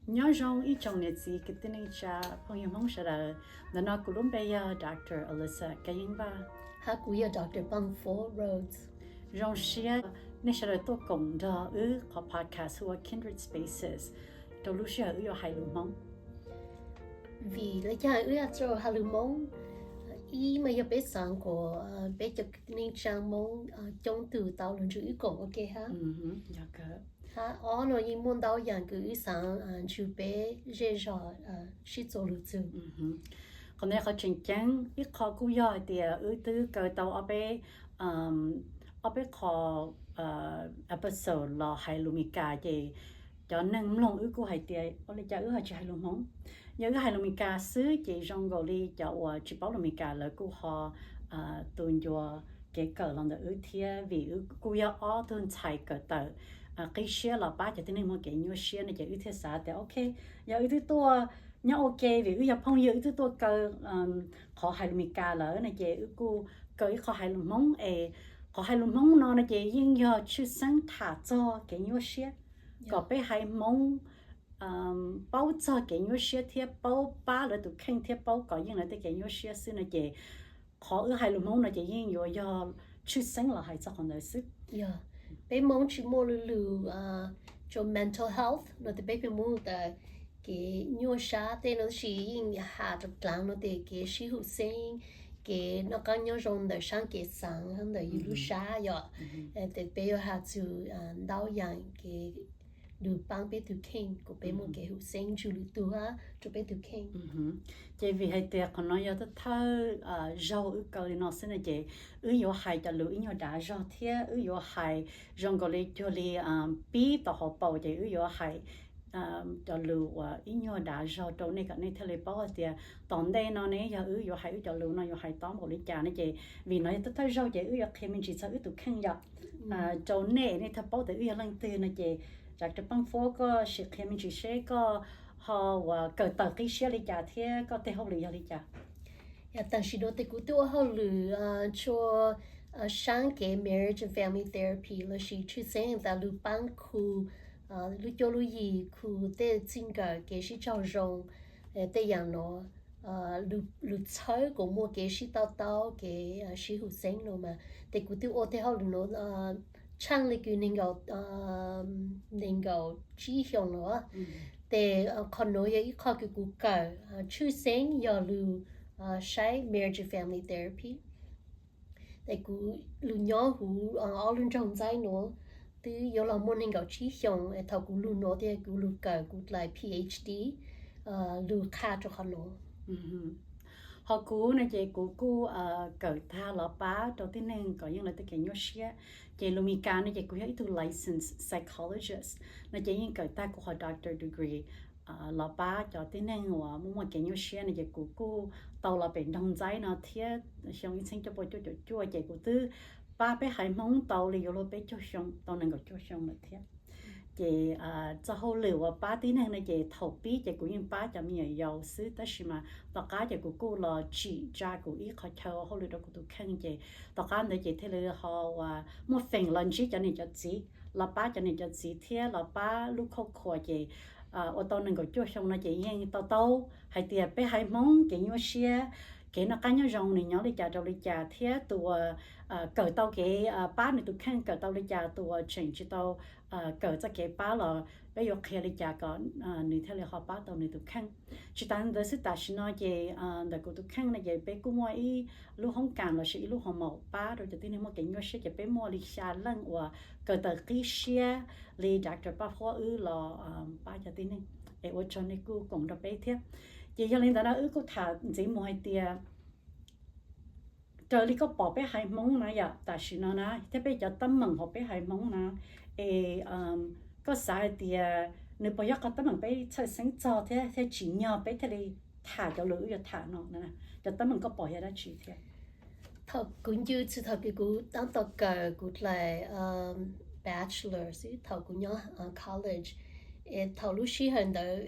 Nyob zoo ib tsoom niam txiv kwv tij neej tsa phooj ywg Hmoob sawv daws. Ntawm no kuv lub npe yog Doctor Alyssa Kab Yeeb Vaj. Hab kuv yog Doctor Paj Fuab Rhodes. Zoo siab nej sawv daws tuaj koom nrog wb qhov podcast hu ua Kindred Spaces rau lub sij hawm wb yuav hais lus Hmoob. Vim le caag wb yuav tsum hais lus Hmoob? Ib mas yog peb xaav kuas peb cov kwv tij neej tsa Hmoob coob tug tau lug nrug wb koom ua ke hab. Hab ob no yeej muaj ntau yaam kws wb xaav nrug peb zej zog sib txuas lug txug. Qhov ntawd qhov tseem ceeb, ib qho kuj yog hais tias wb twb kaw tau ob peb, ob peb qho episode los hais lus Mes Kas ces cov neeg mloog wb kuj hais tias ua le cas wb ho tsis hais lus Hmoob. Yog wb hais lus Mes Kas xwb ces zoo nkaus li cov uas tsis paub lus Mes Kas lawv kuj ho tu ncua kev kawm los ntawm wb thiab, vim wb kuj yog ob tug ntxhais kawm tawm qib siab los pab cov tib neeg muaj kev nyuaj siab no ces wb thiaj xav tias ok, yog wb twb tuaj nyob ua ke vim wb yog phooj ywg wb twb tuaj kaw qhov hais lus Mes Kas lawm no ces wb kuj kaw ib qho hais lus Hmoob es qhov hais lus Hmoob no no ces yeej yog tshwj xeeb tham txog kev nyuaj siab, kom peb haiv Hmoob paub txog kev nyuaj siab thiab paub pab lawv tus kheej thiab paub kov yeej lawv tej kev nyuaj siab xwb no ces qhov wb hais lus Hmoob no ces yeej yuav yog tshwj xeeb los hais txog qhov ntawd xwb. Yog peb Hmoob tsis muaj lug lug rau mental health no ces peb pheej muaj tas kev nyuaj sab tej no tab sis yeej has rau dlaav no ces kev sib hum xeeb, kev noj qaab nyob zoo ntawm saab kev xaav ntawm yus lub sab yom. Ces peb yuav has txug ntau yaam kev lug paab peb tug kheej kuas peb muaj kev hum xeeb nrug lwm tug hab rua peb tug kheej. Ces vim hais tias qhov no yog thawj thawj zaug wb kaw li no xwb no ces wb yuav hais cov lus ib nyuag dav zog thiab wb yuav hais zoo nkaus li cuag li pib tau hauv paus ces wb yuav hais cov lus uas ib nyuag dav zog rau nej kom nej thiaj li paub hais tias tom ntej no ne yog wb yuav hais wb cov lus no yuav hais tob npaum li cas ne ces vim no yog thawj thawj zaug ces wb yuav qhia me ntsis txog wb tus kheej yom. Rau nej, nej thiaj paub tias wb yog leej twg no ces Doctor Paj Fuab koj sim qhia me ntsis seb koj ho uas kawm tawm qib siab li cas thiab koj tej hauj lwm yog li cas. Tam sim no ces kuv twb ua hauj lwm rua saab kev marriage and family therapy lossis tshwj xeeb tas lug paab khu lub cuab lub yig, khu tej txij nkawm kev sib raug zoo, tej yaam no lug txhawb kuas muaj kev sib to taub kev sib hum xeeb no mas ces kuv twb ua tej hauj lwm no tshaaj le kws neeg nkaum tsib xyoos lawm. Ces qhov nuav yog ib qho kws kuv kawm tshwj xeeb yog lug saib marriage and family therapy. Es kuv lug nyob huv ob lub nroog ntxaib nuav twb yuav lug muaj neeg nkaum tsib xyoos es thaum kuv lug nuav ces kuv lug kawm kuv dlaim PhD lug qha rua qhov nuav. Ho kuv no ces kuv kuj kawm tag los pab rau tib neeg kom yeej lawv tej kev nyuaj siab. Ces lus Mes Kas no ces kuv yog ib tug licensed psychologist no ces yeej kawm tag kuv qhov doctor degree los pab cov tib neeg uas muaj muaj kev nyuaj siab no ces kuv kuj tau los pem nroog ntxaib no thiab xyoo ib txheeb cuaj pua cuaj caum cuaj ces kuv twb pab peb haiv Hmoob tau li yuav luag peb caug xyoo tau nees nkaum cuaj xyoo lawm thiab. Ces txoj hauj lwm uas pab tib neeg no ces thaum pib ces kuv yeej pab cov me nyuam yaus xwb tab sis mas tom qab ces kuv kuj los tsim tsa kuv ib qhov chaw hauj lwm rau kuv tus kheej ces tom qab ntawd ces thiaj li ho uas muaj feem los ntsib cov niam cov txiv, los pab cov niam cov txiv thiab los pab lub khauj khuas ces ua tau nees nkaum cuaj xyoo no ces yeej to taub hais tias peb haiv Hmoob kev nyuaj siab, kev noj qab nyob zoo nws nyob li cas rau li cas thiab tus uas kawm tau kev pab nws tus kheej kawm tau li cas, tus uas tseem tsis tau kawm txoj kev pab los peb yuav qhia li cas kom nws thiaj li ho pab tau nws tus kheej. Tsis tas ntawd xwb tam sim no ces ntawm kuv tus kheej no ces peb kuj muaj ib lub hoob kas lossis ib lub hoo maum pab rau cov tib neeg muaj kev nyuaj siab ces peb muaj li xya leej uas kawm tawm qib siab li Doctor Paj Fuab wb los pab cov tib neeg. Es ua tsaug nej kuj koom nrog peb thiab. Ces yog li ntawd no wb kuj tham ntxiv mus hais tias raws li koj pom peb haiv Hmoob na yom tam sim no na thiab peb cov teeb meem hauv peb haiv Hmoob na es koj xav hais tias nws puas yog qhov teeb meem peb txhawj xeeb txog thiab thiaj tsim nyog peb thiaj li tham cov lus wb yuav tham no? Cov teeb meem koj pom yog dab tsi thiab? Thaum kuv ncw txug thaum kws kuv tab tom kawm kuv dlaim bachelor xwb thaum kuv nyob college, es thaum lub sij hawm ntawd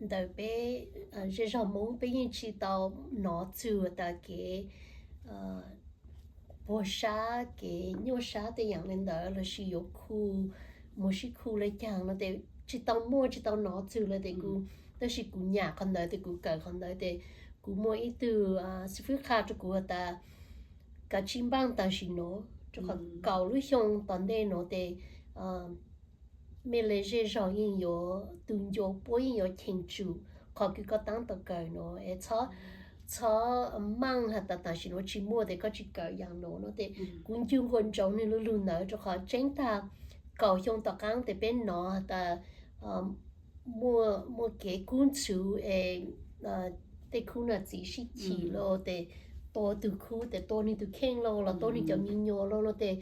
ntawm peb zej zog Hmoob peb yeej tsis tau nov txug tas kev puag sab kev nyuaj sab tej yaam le ntawd lossis yuav khu, mus sib khu le caag no ces tsis tau muaj tsis tau hnov txog lawm tes kuv, tab sis kuv nyam qhov ntawd tes kuv kawm qhov ntawd tes kuv muaj ib tug xib fwb qha rau kuv has tas kav tsij npaj tam sim no, rau qhov kaum lub xyoo tom ntej no tes mej le zej zog yeej yuav, tus ncua puab yeej yuav cheem tsum qhov kws koj taab tom kawm no es txhob, txhob maj has tas tam sim no tsis muaj tes koj tsis kawm yaam no no tes kuv ncu nqua ntsoov nwg lu lug ntawd rau qhov tseeb tag kaum xyoo tom qaab tes peb hnov has tas muaj, muaj kev kub ntxhuv es tej khub nam txiv sib chim los tes tua tug khub tes tua nwg tug kheej los los tua nwg cov me nyuam los no tes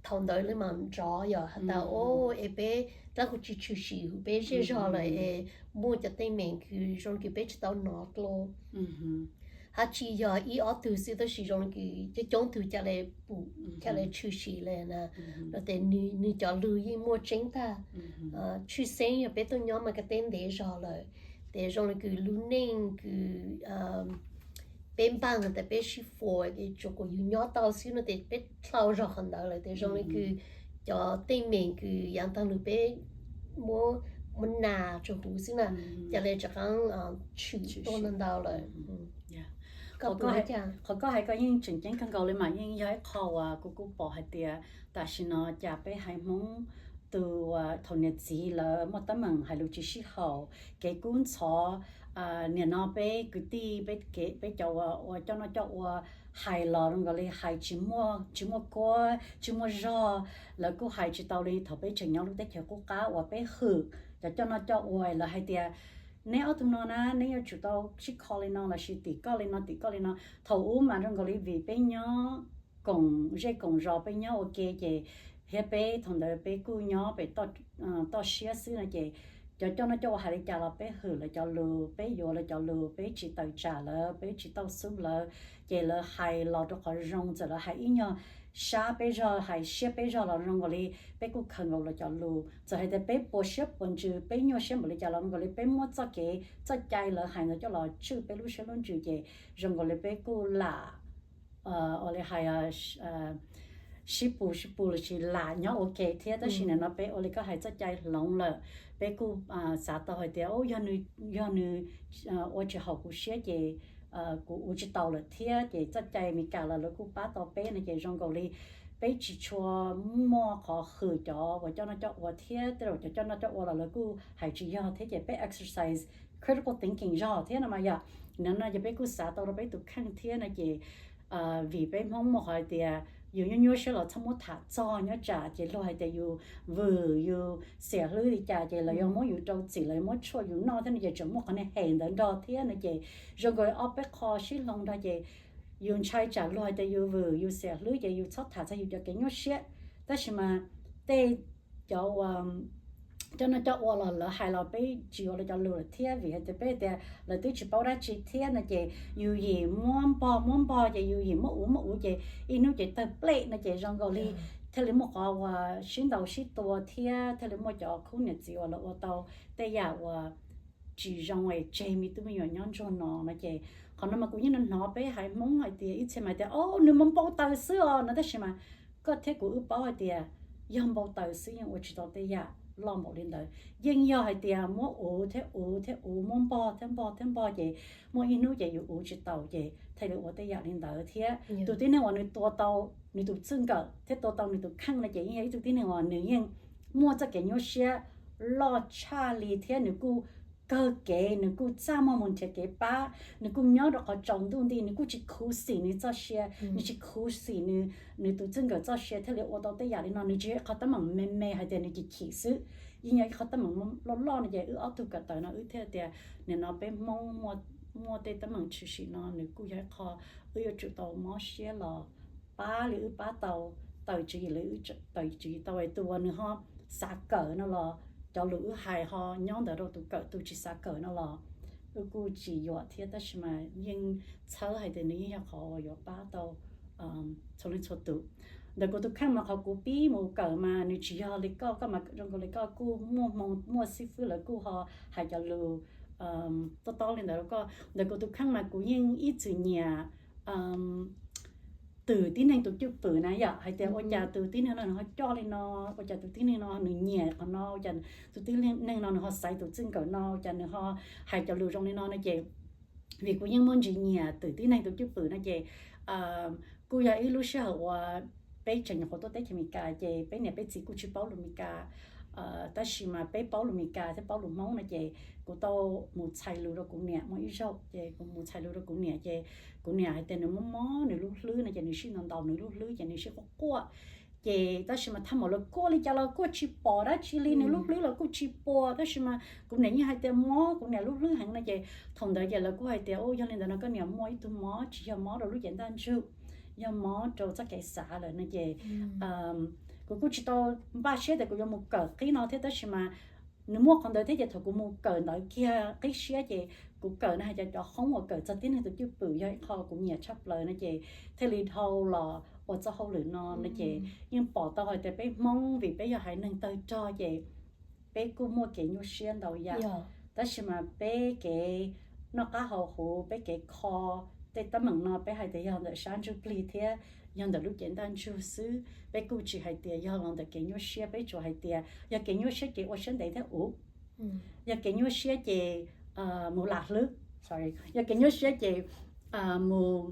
thaum ntawd le mas nrov yog has tas o es peb dlaab kuv tsis tshwm sim huv peb zej zog lawm es muaj cov teeb meem kws zoo kws peb tsis tau hnov dlua, hab tsis yog ib ob tug xwb tab sis zoo kws coob coob tug ca le pum, ca le tshwm sim le na, los tes nwg cov lug yeej muaj tseeb tag, tshwj xeeb yog peb tuaj nyob mas koj teb ntev zog lawm, tes zoo le kws lub neej kws peb npaaj tas peb sib fua es tsuas kuas yug nyob tau xwb no tes peb dlhau zog qhov ntawd lawm tes zoo le kws cov teeb meem kws yaav taag lug peb muab, muab nas rua huv xwb na, ca le rov qaab tshwm tuaj ntau ntau lawm. Qhov koj hais ko yeej tseem ceeb kawg nkaus le mas yeej yog ib qho uas kuv kuj pom hais tias tam sim no cas peb haiv Hmoob tus thaum niam txiv lawv muaj teeb meem hais lus tsis sib haum, kev kub ntxhov, nim no peb kwv tij peb cov uas coj noj coj ua hais los zoo nkaus li hais tsis muaj kuab tsis muaj zog, lawv kuj hais tsis tau li thaum peb tseem nyob lub teb chaws qub qab uas peb hwm cov coj noj coj ua lawv hais tias neb ob tug no na neb yuav tsum tau sib kho li no lossis tim koj li no tim koj li no. Thaum ub mas zoo nkaus li vim peb nyob koom zej koom zos peb nyob ua ke ces thiab peb thaum ntawd peb kuj nyob pem toj siab xwb no ces cov coj noj coj ua hais li cas los peb hwm lawv cov lus, peb yuav lawv cov lus, peb tsis tawm tsam lawv, peb tsis tau xub lawv, ces lawv hais los rau qhov zoo, txawm lawv hais ib nyuag sab peb zog hais siab peb zog los zoo nkaus li peb kuj khaws nkaus lawv cov lus. Txawm hais tias peb puas siab puas ntsws peb nyuaj siab npaum li cas los zoo nkaus li peb muab txoj kev txoj cai lawv hais ntawd coj los tswj peb lub siab lub ntsws ces zoo nkaus li peb kuj lam ua li hais sib pus sib pus lossis lam nyob ua ke thiab. Tab sis nim no peb ua li koj hais txoj cai hloov lawm, peb kuj xav tau hais tias yog nws ua tsis haum kuv siab ces kuv ua tsis tau lawm thiab ces txoj cai Amelikas los lawv kuj pab tau peb no ces zoo nkaus li peb tsis tshua muaj qhov hwm cov uas coj noj coj ua thiab tej zaum cov coj noj coj ua los lawv kuj hais tsis yog thiab ces peb exercise critical thinking zog thiab no mas yom. Nim no ces peb kuj xav tau rau peb tus kheej thiab no ces vim peb Hmoob muaj qhov hais tias yus nyuaj nyuaj siab los txhob muab tham txog nyob tsam ces luag hais tias yus vwm yus xiam hlwb li cas ces lawv yuav muab yus rau txim, lawv yuav muab tshuaj yus noj thiab no ces tseem muaj qhov niag hem ntawd nrog thiab no ces zoo nkaus ob peb qho sib hloov nrog ces yus ntshai tsam luag hais tias yus vwm yus xiam hlwb ces yus txhob tham txog yus cov kev nyuaj siab. Tab sis mas tej cov uas coj noj coj ua los lawv hais los peb tsis yuav lawv cov lus lawm thiab vim hais tias peb tias lawv twb tsis paub dab tsi thiab no ces yus yim muab npog muab npog ces yus yim muab uv muab uv ces ib hnub ces tawg plej no ces zoo nkaus li thiaj li muaj qhov uas sib ntaus sib tua thiab thiaj li muaj cov khub niam txiv uas lawv ua tau tej yam uas tsis zoo es tseg me tub me nyuam nyob ntsuag no no ces qhov no mas kuv yeej hnov peb haiv Hmoob hais tias ib txhia mas tias o nws mas npau taws xwb os no tab sis mas koj thiab kuv wb paub hais tias yog npau taws xwb yeej ua tsis tau tej yam loj npaum li ntawd. Yeej yog hais tias muab uv thiab uv thiab uv, muab npog thiab npog thiab npog ces muaj ib hnub ces yus uv tsis taus ces thiaj li ua tej yam li ntawd thiab. Tus tib neeg uas nws tua tau nws tus txij nkawm thiab tua tau nws tus kheej no ces yeej yog ib tug tib neeg uas nws yeej muaj txoj kev nyuaj siab loj tshaj li thiab nws kuj kawg kev, nws kuj txaj muag mus nrhiav kev pab, nws kuj nyob rau qhov tsaus ntuj nti, nws kuj tsis khuv xim nws txoj sia, nws tsis khuv xim nws, nws tus txij nkawm txoj sia thiaj li ua tau tej yam li no. Nws tsis yog ib qhov teeb meem me me hais tias nws chim chim xwb, yeej yog ib qhov teeb meem loj loj no ces wb ob tug kawm tawm no wb thiaj tias nim no peb Hmoob muaj tej teeb meem tshwm sim no nws kuj yog ib qho wb yuav tsum tau mob siab los pab li wb pab tau, tawm tswv yim li wb tawm tswv yim tau. Tus uas nws ho xav kawm no los cov lus wb hais ho nyob ntawd rau tus kawm, tus tsis xav kawm no los wb kuj tsis yuam thiab tab sis mas yeej txhawb hais tias nws yeej yog qhov uas yuav pab tau txhua leej txhua tus. Ntawm kuv tus kheej mas qhov kuv pib mus kawm mas nws tsis yog li koj, koj mas zoo nkaus li koj kuj muaj hmoo muaj xib fwb lawv kuj ho hais cov lus tob tob li ntawd rau koj. Ntawm kuv tus kheej mas kuv yeej ib txwm nyiam twm tib neeg tus cwj pwm na yom, hais tias ua cas tus tib neeg no nws ho coj li no, ua cas tus tib neeg no nws nyiam qhov no, ua cas tus tib neeg no nws ho xaiv tus txij nkawm no, ua cas nws ho hais cov lus zoo li no no ces, vim kuv yeej muaj ntsis nyiam twm tib neeg tus cwj pwm no ces kuj yog ib lub sij hawm uas peb tseem nyuam qhuav tuaj teb chaws Amelikas ces peb niam peb txiv kuj tsis paub lus Amelikas, tab sis mas peb paub lus Amelikas thiab paub lus Hmoob no ces kuv tau mus txhais lus rau kuv niam muaj ib zaug ces kuv mus txhais lus rau kuv niam ces kuv niam hais tias nws mob mob nws lub hlwb no ces nws sib ntaus ntaus nws lub hlwb ces nws sib quaj quaj. Ces tab sis mas thaj maum lawv kuaj li cas los kuaj tsis pom dab tsi li, nws lub hlwb los kuj tsis pom, tab sis mas kuv niam yeej hais tias mob kuv niam lub hlwb heev no ces thaum ntawd ces lawv kuj hais tias, u, yog li ntawd no koj niam muaj ib tug mob tsis yog mob rau lub cev ntaj ntsug, yog mob rau txoj kev xav lawm no ces kuv kuj tsis tau npaj siab tias kuv yuav mus kawm qib no thiab, tab sis mas nws muaj qhov ntawd thiab ces thaum kuv mus kawm ntawd kiag qib siab ces kuv kawm no hais tias cov hoob uas kawm txog tib neeg tus cwj pwm yog ib qho kuv nyiam tshaj plaws no ces thiaj li dhau los ua txoj hauj lwm no no ces yeej pom tau hais tias peb Hmoob vim peb yog haiv neeg tawg rog ces peb kuj muaj kev nyuaj siab ntau yam, tab sis mas peb kev noj qab haus huv, peb kev kho tej teeb meem no peb hais tias yog ntawm sab ntsuj plig thiab yog ntawm lub cev ntaj ntsug xwb, peb kuj tsis hais tias yog los ntawm kev nyuaj siab, peb tsuas hais tias yog kev nyuaj siab ces ua siab ntev thiab uv, yog kev nyuaj siab ces mus lam hlwb, sorry, yog kev nyuaj siab ces mus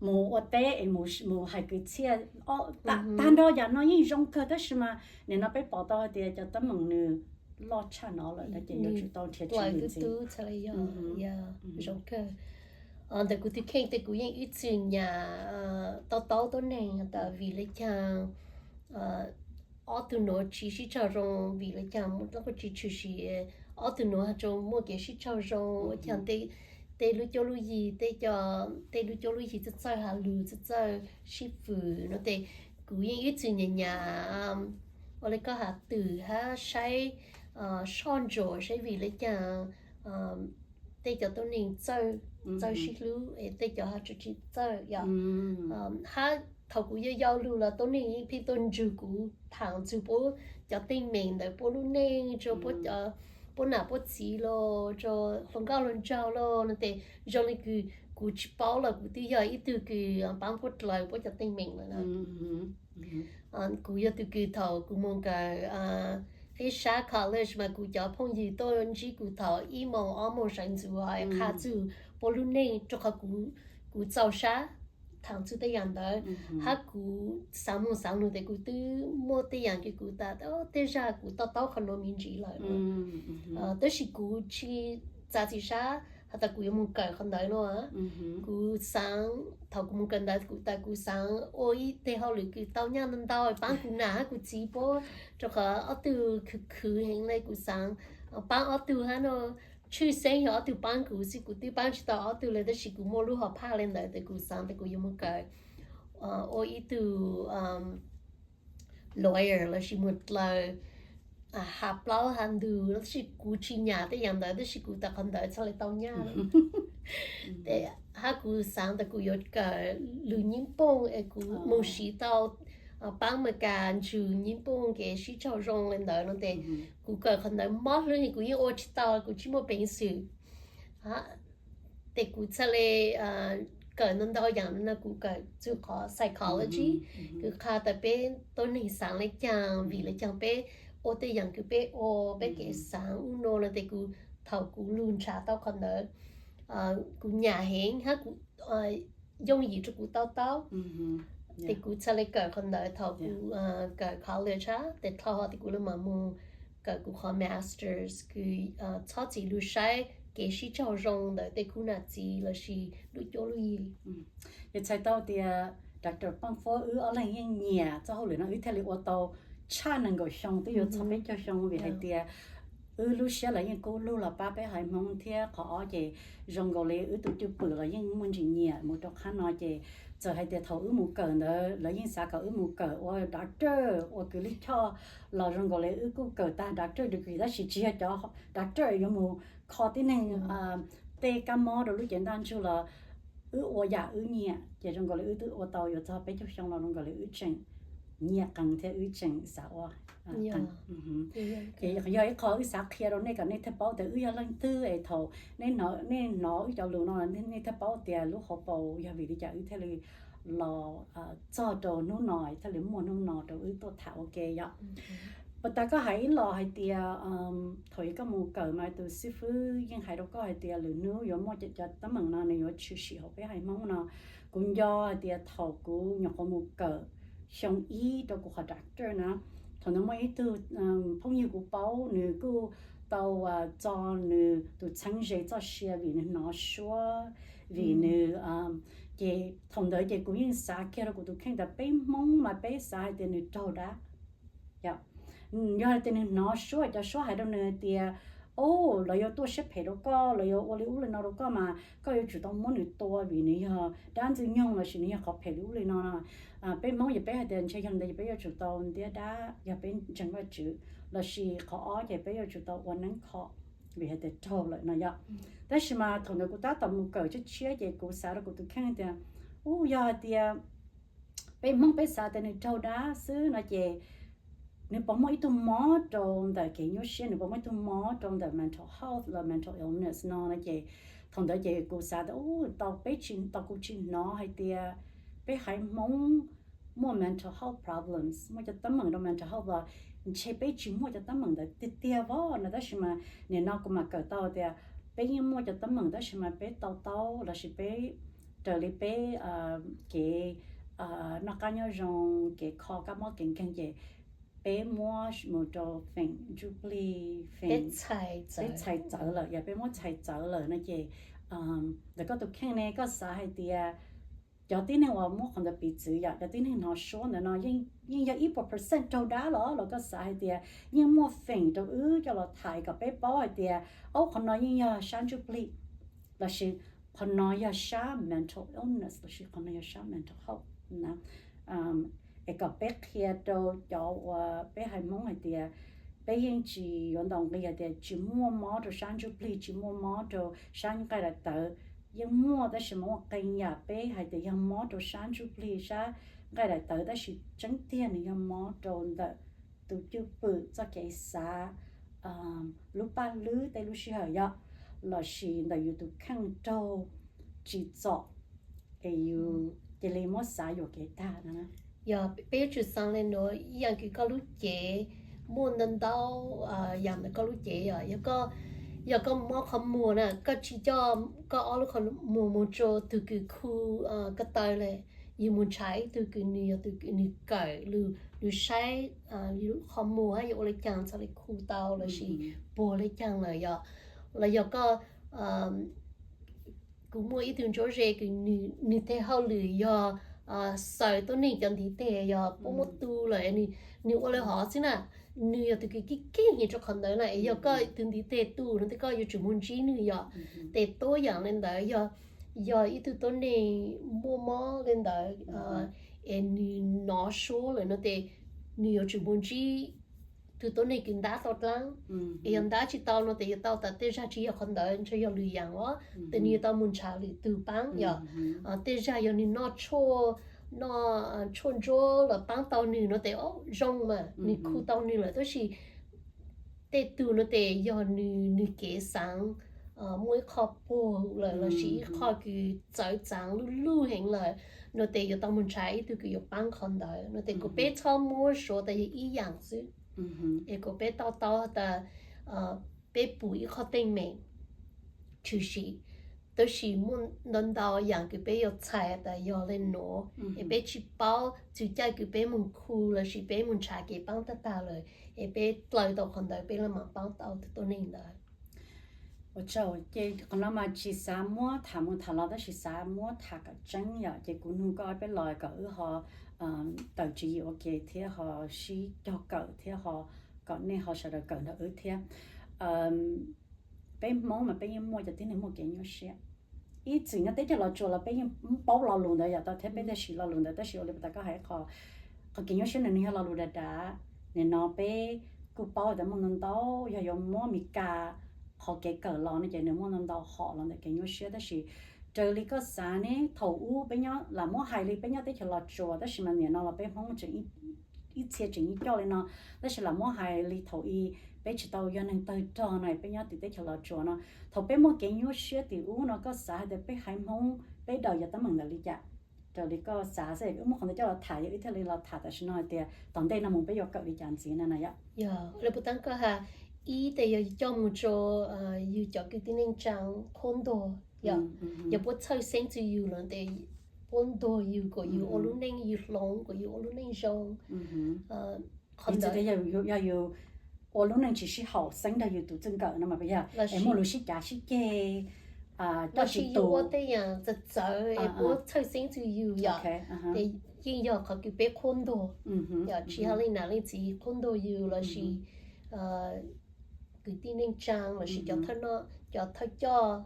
mus ua teb es mus hais kwv txhiaj, tag nrho yam no yeej zoo kawg, tab sis mas nim no peb pom tau hais tias cov teeb meem nws loj tshaj no lawm no ces yuav tsum tau nrhiav tsis ntxiv. Zoo kawg. Ntawm kuv tus kheej tej kuv yeej ib txwm nyam tau taub tuab neeg tas vim le caag ob tug nuav tsis sib tsaug zoo, vim le caag muaj dlaab tsi tshwm sim ob tug nuav has tau muaj kev sib tsaug zoo, ua caag tej lub cuab lub yig, tej lub cuab lub yig txawj txawj has lug, txawj txawj sib fwm no tes kuv yeej ib txwm nyam nyam ua le koj has twm hab saib soj ntsuam saib vim le caag tej cov tuab neeg txawj, txawj sib hlub, tej cov has tsis txawj yom. Hab thaum kuv yau yau lug los tuab neeg yeej pheej tuaj nrug kuv thaam txug puab cov teeb meem ntawm puab lub neej, rua puab nam puab txiv los rua hluas nkauj hluas nraug los no tes zoo le kws kuv tsis paub los kuv twb yog ib tug kws paab puab dlaws puab cov teeb meem lawm na. Kuv yog tug kws thaum kuv moog kawm qib sab college mas kuv cov phooj ywg tuaj ntsib kuv thaum ib moos ob moos sawv ntxuv qha txug puab lub neej rua qhov kuv txaus sab thaam txug tej yaam ntawd, hab kuv xaav moog xaav lug tes kuv twb muaj tej yaam kws kuv tas tej zag kuv to taub qhov nuav me ntsis lawm. Tab sis kuv tsis txav txim sab has tas kuv yuav moog kawm qhov ntawd no. Kuv xaav thaum kuv moog kawm ntawd kuv tas kuv xaav ua ib teg hauj lwm kws tau nyaj ntau ntau paab kuv nam hab kuv txiv puab, rua qhov ob tug khwv khwv heev le kuv xaav paab ob tug hab no. Tshwj xeeb yog ob tug paab kuv xwb, kuv twb paab tsis tau ob tug le, tab sis kuv muaj lub hom phaj le ntawd tes kuv xaav tas kuv yuav moog kawm ua ib tug lawyer lossis moog dlaws has plaub has ntug, tab sis kuv tsis nyam tej yaam ntawd tab sis kuv tas qhov ntawd txhaj le tau nyaj. Hab kuv xaav tas kuv yuav kawm lug nyiab pooj es kuv moog siv tau paab Meskas nrug nyiab pooj kev sib raug zoo le ntawd no tes kuv kawm qhov ntawd mob hlwb kuv yeej ua tsis tau, kuv tsis muaj peev xwm. Tes kuv txhaj le kawm ntau ntau yaam no, kuv kawm txug qhov psychology, kws qha tas peb tuab neeg xaav le caag, vim le caag peb ua tej yaam kws peb ua, peb kev xaav ub no no tes kuv thaum kuv lug nrhav tau qhov ntawd kuv nyam heev hab kuv yooj yim rua kuv to taub. Tes kuv txhaj le kawm qhov ntawd thaum kuv kawm college hab tes dhau hov tes kuv le maam moog kawm kuv qhov masters kws txhob txwm lug saib kev sib raug zoo ntawm tej khub nam txiv lossis lub cuab lub yig. Yog txhais tau tias Doctor Paaj Phuab wb ob leeg yeej nyiam txoj hauj lwm no wb thiaj li ua tau tshaj nees nkaum xyoo twb yuav txog peb caug xyoo vim hais tias wb lub siab los yeej kub lug los pab peb haiv Hmoob thiab qhov ob ces zoo nkaus li wb tus cwj pwm los yeej muaj ntsis nyiam mus rau qhab no ces txawm hais tias thaum wb mus kawm ntawd lawv yeej xav kom wb mus kawm ua doctor ua kws lij choj los zoo nkaus li wb kuj kawm tag doctor degree tab sis tsis yog cov doctor yuav mus kho tib neeg tej kab mob rau lub cev ntaj ntsug los wb ua yam wb nyiam ces zoo nkaus li wb twb ua tau yuav txog peb caug xyoo los zoo nkaus li wb tseem nyiaj qees thiab wb tseem xav ua qees. Ces yog ib qho wb xav qhia rau nej kom nej thiaj paub tias wb yog leej twg es thaum nej hnov wb cov lus no nej thiaj paub tias lub hauv paus yog vim li cas wb thiaj li los txog rau hnub no, thiaj li muaj hnub no rau wb tuaj tham ua ke yom. Puas tas koj hais ib los hais tias thaum koj mus kawm mas tus xib fwb yeej hais rau koj hais tias lwm hnub yuav muaj cov teeb meem no nws yuav tshwm sim hauv peb haiv Hmoob no. Kuv nco hais tias thaum kuv nyuam qhuav mus kawm xyoo ib rau kuv qhov doctor na, thaum ntawd muaj ib tug phooj ywg kuv paub nws kuj tau txo nws tus txheeb ze txoj sia vim nws hnov suab, vim nws ces thaum ntawd ces kuv yeej xav kiag rau kuv tus kheej tias peb Hmoob mas peb xav hais tias nws raug dab. Yog hais tias nws hnov suab, cov suab hais rau nws hais tias, o, lawv yuav tuaj siab phem rau koj, lawv yuav ua li ub li no rau koj mas koj yuav tsum tau muab nws tua vim nws yog dab ntxwg nyoog lossis nws yog qhov phem li ub li no no. Peb Hmoob ces peb hais tias ntshe yog li ntawd ces peb yuav tsum tau ntiab dab yog peb ntseeg Vajtswv, lossis qhov ob ces peb yuav tsum tau ua neeb kho vim hais tias raug lawm no yom. Tab sis mas thaum ntawd kuv tab tom mus kawm tshiab tshiab ces kuv xav rau kuv tus kheej tias, u, yog hais tias peb Hmoob peb xav tias nws raug dab xwb no ces nws puas muaj ib tug mob rau ntawm kev nyuaj siab, nws puas muaj ib tug mob rau ntawm mental health los mental illness no no ces thaum ntawd ces kuv xav tias, u, tau peb tsis, tau kuv tsis hnov hais tias peb haiv Hmoob muaj mental health problems, muaj cov teeb meem rau mental health los ntshe peb tsis muaj cov teeb meem ntawd tiag tiag vov no. Tab sis mas nim no kuv mam kawm tau tias peb yeej muaj cov teeb meem tab sis mas peb to taub lossis peb raws li peb kev noj qab nyob zoo, kev kho kab mob kev nkeeg ces peb muab mus rau feem ntsuj plig, peb txhais txawv lawm, yog peb muab txhais txawv lawm no ces ntawm koj tus kheej ne koj xav hais tias cov tib neeg uas muab qhov ntawd piv txwv yom, cov tib neeg hnov suab ntawd no yeej yog ib puas percent raug dab los los koj xav hais tias yeej muaj feem rau wb coj los tham kom peb paub hais tias, o, qhov no yeej yog sab ntsuj plig lossis qhov no yog sab mental illness lossis qhov no yog sab mental health na. Es kom peb qhia rau cov uas peb haiv Hmoob hais tias peb yeej tsis yuav ntaus nqi hais tias tsis muaj mob rau sab ntsuj plig, tsis muaj mob rau sab nqaij daim tawv. Yeej muaj tab sis mas muaj qee yam peb hais tias yog mob rau sab ntsuj plig, sab nqaij daim tawv, tab sis tseeb tiag nws yog mob rau ntawm tus cwj pwm, txoj kev xav, lub paj hlwb tej lub sij hawm yom, lossis ntawm yus tus kheej raug tsim txom es yus cia li muab xav yuam kev tag no. Yog peb yuav tsum xav li no, ib yam kws koj lub cev muaj ntau ntau yam ntawm koj lub cev yom, yog koj, yog koj mob qhov muag na, koj tsis coj koj ob lub qhov muag mus rau tus kws khu ko taw li, yus mus ntshav ib tug kws nws yog tus kws nws kawm lus, lus saib yus qhov muag hab yog ua li caag txhaj li khu tau lossis puag li caag lawm yom. Los yog koj, kuv muaj ib tug ntsuab ze kws nws tej hauj lwm yog xaws tuab neeg cov ntiv tes, yog puab muab tu lawm nws ua li hov xwb na, nws yog tus kws keej keej nyiam rau qhov ntawd na. Es yog koj tus ntiv tes tu no tes koj yuav tsum mus ntsib nws yom. Tes tuab yam li ntawd, yog ib tug tuab neeg muaj mob li ntawd es nws hnov suab lawm no tes nws yuav tsum mus ntsib tus tuab neeg kws ntab tau dlaab. Es yog ntab tsis tau no tes yuav tau tas tej zag tsis yog qhov ntawd, ntshe yog lwm yam os, tes nws yuav tau mus ntshav lwm tug paab yom. Tej zag yog nws noj tshuaj, noj tshuaj ntsuab los paab tau nws no tes zoo mas nws khu tau nws lawm, tab sis tej tug no tes yog nws, nws kev xaav muaj ib qho puag lawm lossis ib qho kws txawv txaav luj luj heev lawm no tes yuav tau mus ntshav ib tug kws yuav paab qhov ntawd no tes kuas peb txhob muab suav tas yog ib yaam xwb. Es kuas peb to taub tas peb pum ib qho teeb meem tshwm sim, tab sis muaj ntau ntau yaam kws peb yuav txhais tas yog le nuav es peb tsis paub, txug caij kws peb mus khu lossis peb mus ntshav kev paab tag tag lawm es peb dlaws tau qhov ntawd peb le maam paab tau tus tuab neeg ntawd. Ua tsaug, ces qhov no mas tsis xav muab tham mus tham los tab sis xav muab tham kom tseeb yom, ces kuv nug koj peb los kom wb ho tawm tswv yim ua ke thiab ho sib cog kawm thiab ho kom nej ho sawv daws kawm nrog wb thiab. Peb Hmoob mas peb yeej muaj cov tib neeg muaj kev nyuaj siab. Ib txwm nyob teb chaws Los Tsuas los peb yeej paub lo lus ntawd yom, tau thiab peb thiaj siv lo lus ntawd, tab sis ua li puas tas koj hais qhov, qhov kev nyuaj siab no nws yog lo lus dav dav. Nim no peb kuj paub tas muaj ntau ntau, yog yuav muab Mes Kas qhov kev kawm los no ces nws muaj ntau ntau hom los ntawm kev nyuaj siab, tab sis raws li koj xav ne, thaum ub peb nyob lam muab hais li peb nyob teb chaws Los Tsuas, tab sis mas nim no los peb Hmoob tseem ib ib txhia tseem yeej coj li no. Tab sis lam muab hais li thaum i peb tsis tau yog neeg tawg rog no, peb nyob tim teb chaws Los Tsuas no, thaum peb muaj kev nyuaj siab tim ub no, koj xav hais tias peb haiv Hmoob peb daws yog teeb meem ntawm li cas? Raws li koj xav xwb, wb muab qhov ntawd coj los tham, yog wb thiaj li los tham tam sim no hais tias tom ntej no mus peb yuav kawm li cas ntxiv na na yom. Yog li puas tab koj has, ib tes yog coj mus rau yus cov kwv tij neej tsaa qhuab ntuas, yog puab txhawj xeeb txug yus los tes puab ntuas yus kom yus ua lub neej, yus hloov kom yus ua lub neej zoo. Qhov ntawd yog yus ua lub neej tsis sib haum xeeb nrog yus tus txij nkawm no mas puas yog, es muaj lus sib cav sib ceg, los sis yus ua tej yam txawv txawv es puab txhawj xeeb txug yus yom, ces yeej yog qhov kws peb qhuab ntuas, yog tsis hais leej nam leej txiv qhuab ntuas yus los sis kwv tij neej tsaa los sis cov thawj coj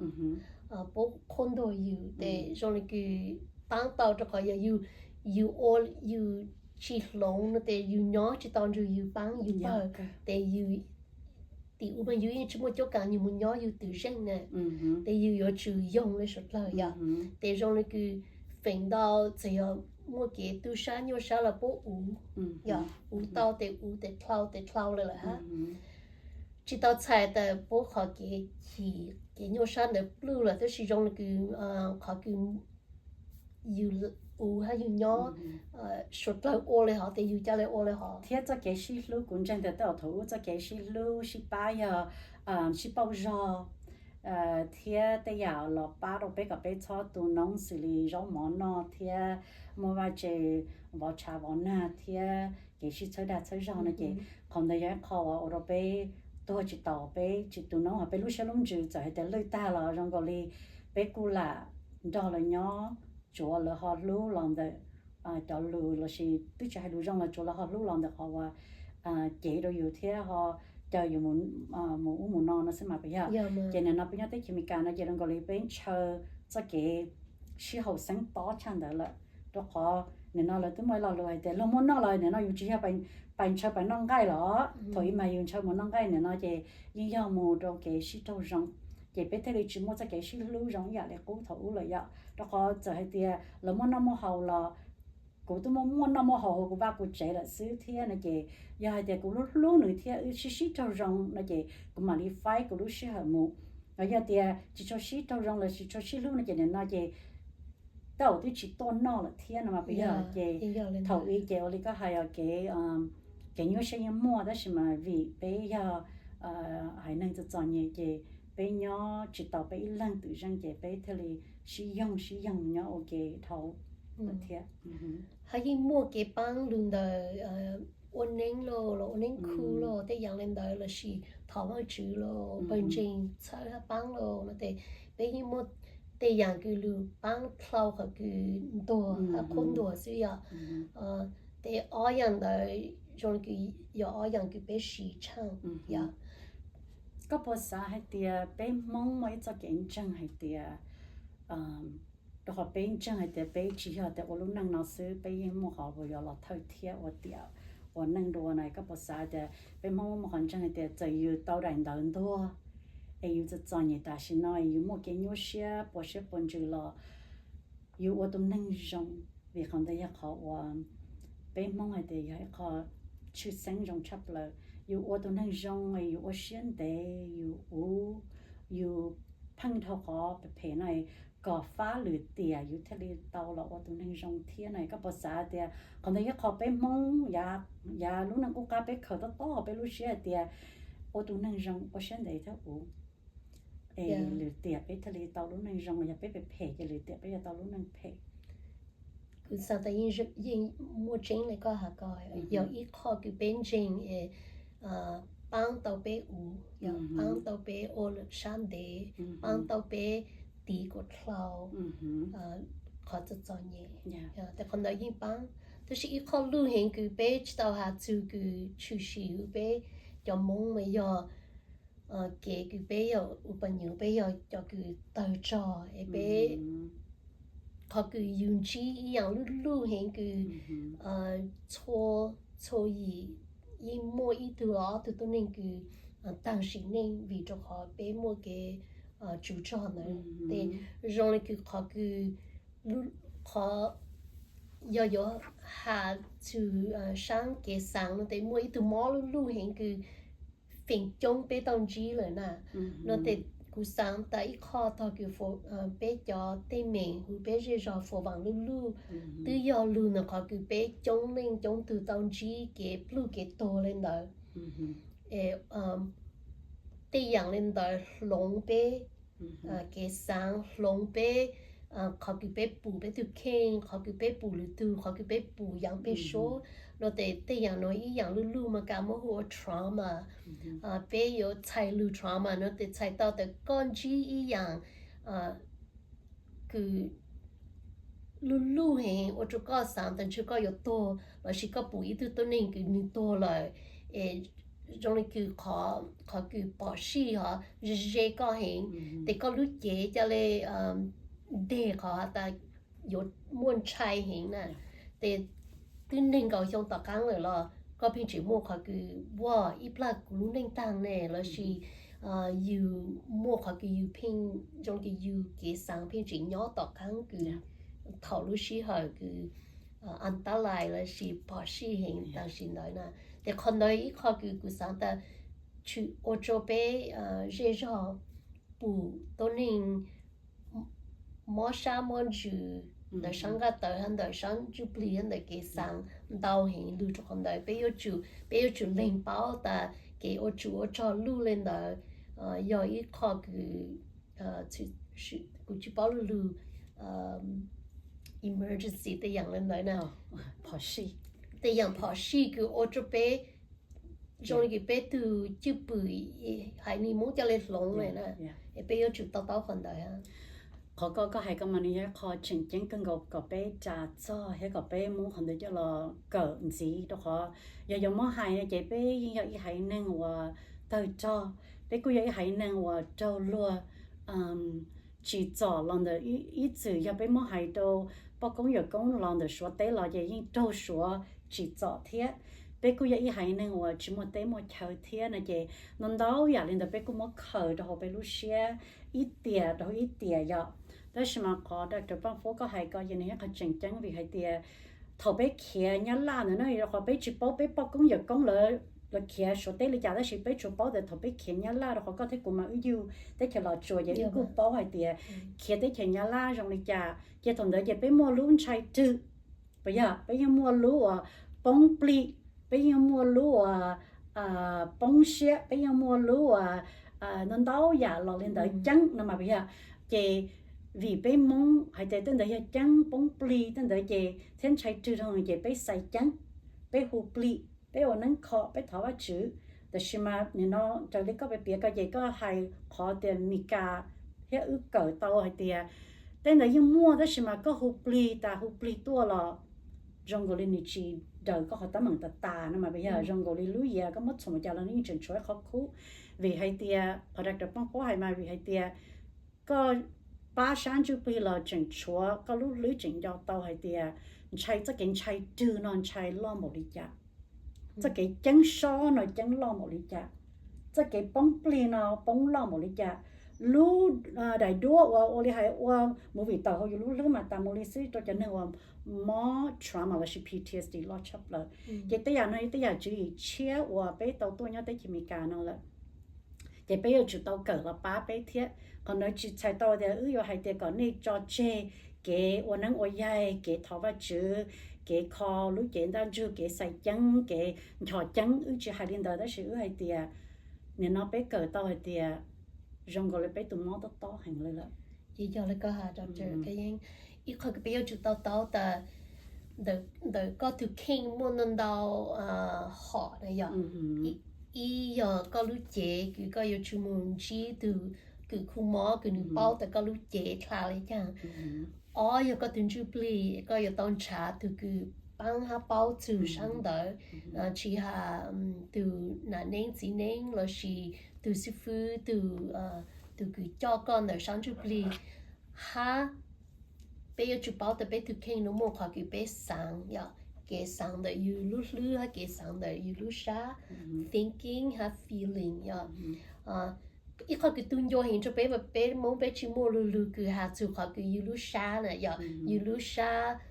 puab qhuab ntuas yus tes zoo li kws paab tau rau qhov yog yus, yus ua, yus tsis hloov no tes yus nyob tsis tau nrug yus paab yus pawg, tes yus tim ub mas yus yeej tsis muaj cuab kav yus mus nyob yus twm zeej na, tes yus yuav tsum yoog li suav dlawg yom. Tes zoo li kws feem ntau txawm yog muaj kev tu sab nyuaj sab los puab uv, yog uv tau tes uv, tes dlhau tes dlhau li lawm hab. Tsis tau txhais tas puab qhov kev chim kev nyuaj sab ntawd plwj lawm, tab sis zoo li kws qhov kws yus uv hab yus nyob suav dlawg ua li hov tes yus ca le ua li hov. Thiab txoj kev sib hlub, kuv ntseeg tias tej zaum thaum ub txoj kev sib hlub sib pab yog sib pauj zog thiab tej yam los pab rau peb kom peb txhob tu noob xws li zaub mov noj thiab muaj vaj tse vov tshav vov nag thiab kev sib txhawb dag txhawb zog no ces qhov ntawd yog ib qho uas ua rau peb tuag tsis taus, peb tsis tu noob, hos peb lub siab lub ntsws txawm hais tias lwj tag los zoo nkaus li peb kuj lam nrog lawv nyob, tsuav lawv ho hlub los ntawm cov lus los sis twb tsis hais lus zoo los tsuav lawv ho hlub los ntawm qhov uas cev rau yus thiab ho caw yus mus ub mus no no xwb mas puas yog? Ces nim no peb nyob teb chaws Amelikas no ces zoo nkaus li peb ntshaw txoj kev sib haum xeeb tob tshaj ntawd lawm, rau qhov nim no lawv twb muaj ib lo lus hais tias luag muaj noj los nim no yus tsis yog pais ntshaw pais noj nqaij los, thaum ub mas yus ntshaw mus noj nqaij, nim no ces yeej yog mus rau kev sib raug zoo, ces peb thiaj li tsis muaj txoj kev sib hlub zoo ib yam li qub thaum ub lawm yom. Rau qhov txawm hais tias lawv muaj noj muaj haus los kuv twb muaj muaj noj muaj haus hauv kuv vaj kuv tsev lawm xwb thiab no ces yog hais tias kuv hlub hlub nws thiab wb sib sib raug zoo no ces kuv mam li faib kuv lub sij hawm mus. Los yog tias tsis tshua sib raug zoo los tsis tshua sib hlub no ces nim no ces tej zaum twb tsis tuaj noj lawm thiab no mas puas yog? Ces thaum ub ces ua li koj hais os, kev kev nyuaj siab yeej muaj tab sis mas vim peb yog haiv neeg txom txom nyem ces peb nyob tsis tau peb ib leeg twm zeej ces peb thiaj li sib yoog sib yoog nyob ua ke dhau lawm thiab. Hab yeej muaj kev paab lug ntawm ua neeb los los ua neeb khu los tej yam li ntawd los sis thov Vaajtswv los pawg ntseeg txhawb hab paab los no tes peb yeej muaj tej yam kws lug paab dlhau qhov kws ntuag hab qhuab ntuag xwb yom. Tes ob yam ntawd zoo li kws yog ob yam kws peb siv tshaaj yom. Koj puas xav hais tias peb Hmoob muaj ib txoj kev ntseeg hais tias, rau qhov peb ntseeg hais tias peb tsis yog tias ua lub neej no xwb, peb yeej muaj qhov uas yuav los thawj thiab ua tiam ua neej dua na, koj puas xav tias peb Hmoob muaj qhov ntseeg hais tias txawm yus tau daim ntawv ntuag es yus txom txom nyem tam sim no es yus muaj kev nyuaj siab puas siab puas ntsws los yus ua tus neeg zoo, vim qhov ntawd yog qhov uas peb Hmoob hais tias yog ib qho tshwj xeeb zoo tshaj plaws. Yus ua tus neeg zoo, yus ua siab ntev, yus uv, yus pheej dhau qhov phem phem no kom fab lwm tiam yus thiaj li tau los ua tus neeg zoo thiab na. Koj puas xav tias qhov ntawd yog qhov peb Hmoob yav lub neej qub qab peb khaws tob tob peb lub siab hais tias ua tus neeg zoo ua siab ntev thiab uv es lwm tiam peb thiaj li tau lub neej zoo, yog peb phem phem ces lwm tiam peb yuav tau lub neej phem. Kuv xav tas yeej muaj tseeb li koj has ko, yog ib qho kws peb ntseeg es paab tau peb uv, yog paab tau peb ua sab ntev, paab tau peb tiv kom dlhau qhov txom txom nyem, tes qhov ntawd yeej paab. Tab sis ib qho luj heev kws peb tsis tau has txug kws tshwm sim hwv peb cov Hmoob mas yog kev kws peb yog ua poj nyuj, peb yog cov kws tawg rog es peb qhov kws yus ntsib ib yaam luj luj heev kws txhua, txhua yim yeej muaj ib tug los ob tug tuab neeg kws tag sim neej vim rau qhov peb muaj kev tsuv rog ntawd. Tes zoo li kws qhov kws, qhov yog yuav has txug saab kev xaav no tes muaj ib tug mob luj luj heev kws feem coob peb tau ntsib lawm na. No tes kuv xaav tas ib qho tog kws peb cov teeb meem hu peb zej zog fo vaam luj luj, twb yog lug ntawm qhov kws peb coob leej coob tug tau ntsib kev pluj kev tuag le ntawd. Tej yaam le ntawd hloov peb kev xaav, hloov peb qhov kws peb pum peb tug kheej, qhov kws peb pum lwm tug, qhov kws peb pum yaav peg suab. No tes tej yaam no ib yaam luj luj mas kws muab hu ua trauma. Peb yuav txhais lug trauma no tes txhais tau tas koj ntsib ib yaam kws luj luj heev ua rua koj xaav tas ntshe koj yuav tuag lossis koj pum ib tug tuab neeg kws nwg tuag lawm, es zoo le kws qhov kws phom sij hov ze ze koj heev, tes koj lub cev ca le nteg qhov has tas yuav muaj ntshai heev na. Tes twb neeg nkaus xyoo tom qaab lawm los koj pheej tseem muaj qhov kws, ua, ib plag kuv lub neej taag ne lossis yus muaj qhov kws yus pheej zoo kws yus kev xaav pheej tseem nyob tom qaab kws thaum lub sij hawm kws antalais lossis phom sij heev tam sim ntawd na. Tes qhov ntawd ib qho kws kuv xaav tas tshwm ua rua peb zej zog pum tuab neeg mob sab mob ntsws ntawm saab nqaj tawv hab ntawm saab ntsuj plig hab ntawm kev xaav ntau heev lug rua qhov ntawd. Peb yuav tsum, peb yuav tsum leeg paub tas kev ua tsum ua rog luj le ntawd yog ib qho kws kuv tsis paub lug lug emergency tej yaam le ntawd na. Tej yaam phom sij kws ua rua peb zoo le kws peb tug cwj pwm, haiv neeg Moob ca le hloov le na, es peb yuav tsum to taub qhov ntawd. Qhov koj, koj hais ko mas nws yog ib qho tseem ceeb kawg nkaus kom peb ras txog thiab kom peb muab qhov ntawd coj los kawm ntxiv rau qhov yog yuav muab hais no ces peb yeej yog ib haiv neeg uas tawg rog, peb kuj yog ib haiv neeg uas raug luag tsim txom los ntawm ib txwm yog peb muab hais rau poj koob yawm koob los ntawm Suav teb los ces yeej raug Suav tsim txom thiab. Peb kuj yog ib haiv neeg uas tsis muaj teb muaj chaw thiab no ces ntau ntau yam li ntawd peb kuj muab khaws rau hauv peb lub siab ib tiam rau ib tiam yom. Tab sis mas qhov Doctor Paaj Phuv koj hais ko ces nws yog qhov tseem ceeb vim hais tias thaum peb khiav Nyab Laj ntawd no rau qhov peb tsis paub peb poj koob yawm koob lawv khiav Suav teb li cas tab sis peb tsuas paub tias thaum peb khiav Nyab Laj rau qhov koj thiab kuv mas wb yug teb chaws Los Tsuas ces wb kuj paub hais tias khiav teb chaws Nyab Laj zoo li cas ces thaum ntawd ces peb muaj lub ntshai rwg, puas yog? Peb yeej muaj lub uas poob plig, peb yeej muaj lub uas poob siab, peb yeej muaj lub uas ntau ntau yam los li ntawd ceeb no mas puas yog? Ces vim peb Moob hais tias tej ntawd yog ceeb poob plig tej ntawd ces thiab ntshai rwg rau ces peb xaiv ceeb, peb hu plig, peb ua neeb kho, peb thov Vajtswv. Tab sis mas nim no raws li koj piav ko ces koj hais qhov tias Mis Kas thiab wb kawm tau hais tias tej ntawd yeej muaj tab sis mas koj hu plig tas hu plig tuaj los zoo nkaus li nws tsis daws koj qhov teeb meem tas tas no mas puas yog? Zoo nkaus li lub yias koj muab txhuam mus cas los nws yeej tseem tshuav ib qhov khub. Vim hais tias qhov Doctor Paaj Phuv hais mas vim hais tias koj pab sab ntsuj plig los tseem tshuav koj lub hlwb tseem nco tau hais tias ntshai, txoj kev ntshai rwg no ntshai loj npaum li cas, txoj kev ceeb sob no ceeb loj npaum li cas, txoj kev poob plig no poob loj npaum li cas. Lub daim duab uas ua li hais ua movie tawm hauv yus lub hlwb mas tas mus li xwb rau cov neeg uas mob trauma lossis P T S D loj tshaj plaws. Ces tej yam no yog tej yam tswv yim tshiab uas peb tau tuaj nyob teb chaws Amelikas no lawm. Ces peb yuav tsum tau kawm los pab peb thiab. Qhov ntawd tsis txhais tau tias wb yuav hais tias kom nej tso tseg kev ua neeb ua yaig, kev thov Vajtswv, kev kho lub cev ntaj ntsug, kev xaiv ceeb, kev nchos ceeb, wb tsis hais li ntawd tab sis wb hais tias nim no peb kawm tau hais tias zoo nkaus li peb tus mob tob tob heev li lawm. Ces yog li koj has, Doctor Kayyeej, ib qho kws peb yuav tsum tau taub tas ntawm koj tug kheej muaj ntau ntau hom na yog, ib yog koj lub cev kws koj yuav tsum mus ntsib tug kws khu mob kws nws paub tas koj lub cev dlha li cas. Ob yog koj tug ntsuj plig, koj yuav tau nrhav tug kws paab hab paub txug saab ntawd, tsis has tug nam neeb txiv neeb lossis tug xib fwb, tug kws coj koj ntawm saab ntsuj plig. Hab peb yuav tsum paub tas peb tug kheej nuav muaj qhov kws peb xaav, yog kev xaav ntawm yug lub hlwb hab kev xaav ntawm yug lub sab, thinking hab feeling yog. Ib qho kws tu ncua heev rua peb, peb Moob peb tsis muaj lug lug kws has txug qhov kws yug lub sab na yog, yug lub sab